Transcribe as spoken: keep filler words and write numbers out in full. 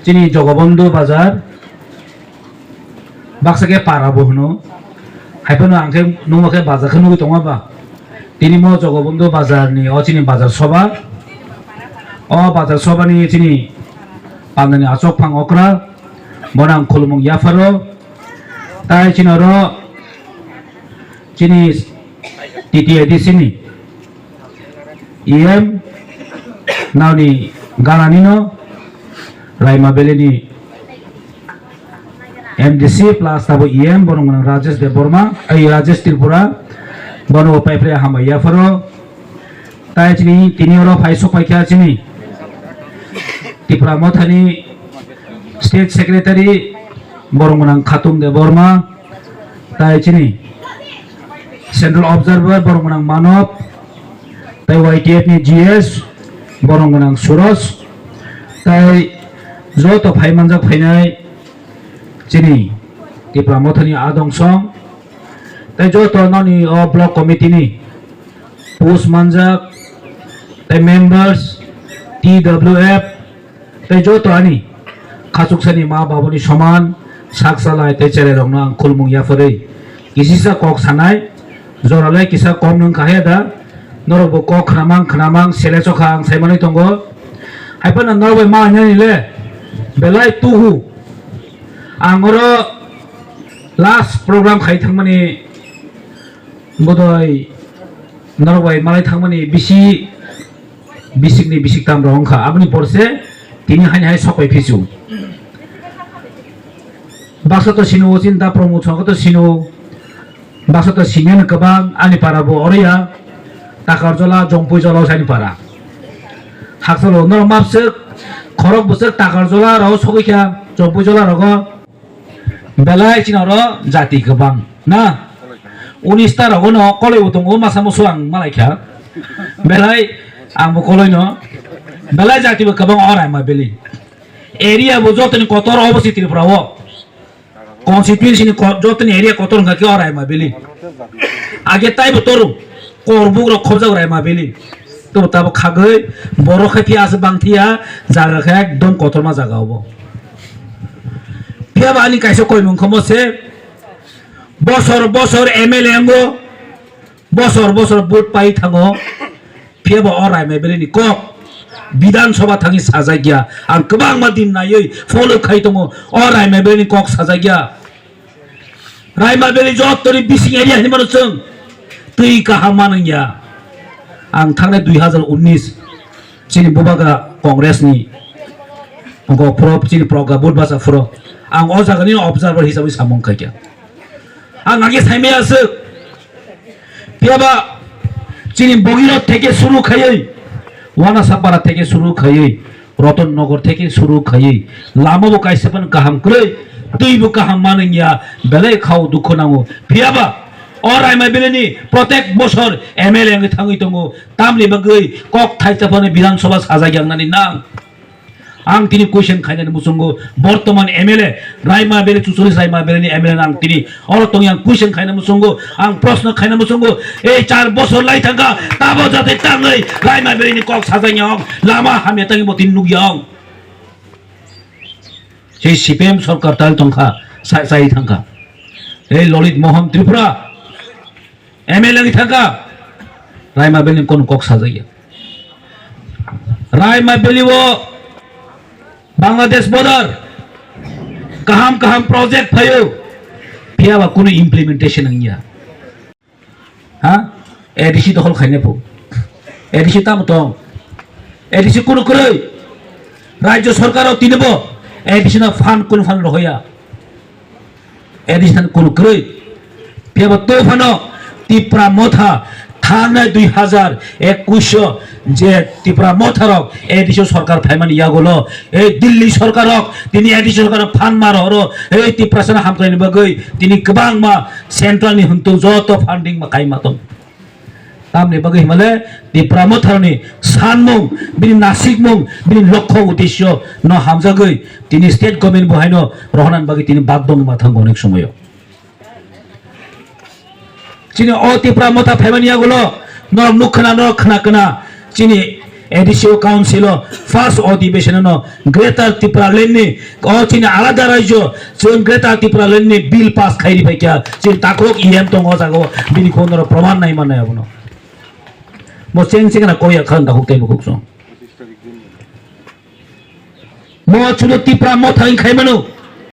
Chini Jogobondhu bazar, baksa khe para bo hwno, hai phano ang khe nungma khe bazar khe nugwi tongma ba. Tini mo Jogobondhu bazar ni o chini bazar soba, o bazar soba ni chini pandani achok phang okra, bono ang khulumung yapharo, tai chini oro chini T T A D C ni E M, nani ganani no, Raima Valley ni M D C plus tabo E M, bono gwnang Rajesh Debbarma, ai Rajesh Tripura, bono bo paipre hambai yapharo. Tai chini tini oro phai sok paikha chini Tipra Mothani State Secretary, bono gwnang Khatung Debbarma, tai chini Central Observer, bono gwnang Manob, tai Y T F ni G S, bono gwnang Suraj, tai joto phai manjak phainai chini Tipra Mothani adong song, tai joto noni o block committee ni post manjak, tai members, T W F, tei joto ani khachuksani ma babuni soman sak salai tei cherairokno ang khulumung yapharwi kisisa kok sanai, joralai kisa kom nwng kha he da, norokbo kok khnamang khnamang sele chokha ang saimanwi tongo. Haiphano norok bai ma hwnani le belai tuhu ang oro last program khai thangmani bodoi norok bai malai thangmani bisi bisikni bisik tam rok wngkha, aboni porse tini haini hai sok pai phisu. Baksa to sino, chinta promote songkha to sino, baksa to siniano kwbang ani para bo oroya, Takarjola, Jompui jola o sani para. Haksalo no mapswk, khorok bwswk Takarjola rok sogwi kha, Jompui jola rogo. Belai chini oro jati kwbang na. Unis ta rogo no koloi bo tongo, masa musu ang malai kha. Belai ang bo koloi no. Belai jati bo kwbang o Raima Valley. Area bo jotoni kotor obo si Tripura o. Constituency ni ko-, jotoni area kotor wngkha khe o Raima Valley. Age tai bo toro. Korbuk rok khobjak Raima Valley. To tabo khagwi borok khe phiya aswk bang phiya jaga khe ekdom kotorma jaga obo. Phiya ba ani kaisa koimung khe mo se bosor bosor M L A wngo, bosor bosor vote pai thango. Phiya ba o Raima Valley ni kok Bidhan Sabha thangwi sajak ya. Ang kwbangma din naiwi follow khai tongo o Raima Valley ni kok sajak ya. Raima Valley jotoni bising area hinmano chwng twi kaham manwng ya. Ang thangnai dui hazar unnis chini bubagra Congress ni gopro chini proga vote bacha phuro ang o jaga ni observer hisabai samung khaikha. Ang age saimaya aswk. Phiya ba chini Bogirot theke suru khaiwi, Wanasapara theke suru khaiwi, Roton Nogor theke suru khaiwi, lama bo kaisa phano kaham kwrwi, twi bo kaham manwng ya, belai khao dukhu nango. Phiya ba o Raima Valley ni protek bosor M L A wngwi thangwi tongo, tamni bagwi kok thaisa phano Bidhan Sabha sajak ya wngnani nang. Ang tini question khainani muchungo, bortoman M L A Raima Valley, Chuchuri Raima Valley ni M L A ang tini oro tongya, ang question khaina muchungo, ang proshno khaina muchungo, ei char bosor lai thangkha, tabo jate tangwi Raima Valley ni kok sajak ya ong, lama hamya tangwi bo tini nukya ong. Sei C P M sorkar tal tongkha, sa-, sai thangkha. Ei Lalit Mohan Tripura, M L A wngwi thangkha, Raima Valley ni kono kok sajak ya. Raima Valley o Bangladesh border kaham kaham project phaio, phiya ba kunu implementation wngya. Ha? A D C dokhol khaina phu. A D C tamo tong? A D C kunu kwrwi. Rajyo sorkar o tinibo A D C no fund kunu fund rohoya. A D C than kunu kwrwi. Phiya ba to phano Tipra Motha thangnai dui hazar ekwis o je Tipra Motha rok A D C o sorkar phaimani yagulo, ei Delhi sorkar rok tini A D C sorkar rok phan ma rohoro, ei Tiprasa no hamkrai ni bagwi tini kwbangma central ni hwntu joto funding ma kaima tong. Tamni bagwi himale Tipra Motha rokni sanmung, bini nasikmung, bini lokho uddesyo no hamjagwi tini state government bo haino rohornani bagwi tini bagdong ma thango onek somoyo. Chini o Tipra Motha phaimani yagulo norok nukha na, norok khna khna, chini A D C o council o first adhibeshon no Greater Tipraland ni o chini alada rajyo chwng Greater Tipraland ni bill pass khairi phaikya chini takhuk E M tongo o jaga o bini khonoro proman nai manai abono. Mo cheng cheng na koya khan takhuk tei bukhuk song. Mo chuno Tipra mo thang khai mano.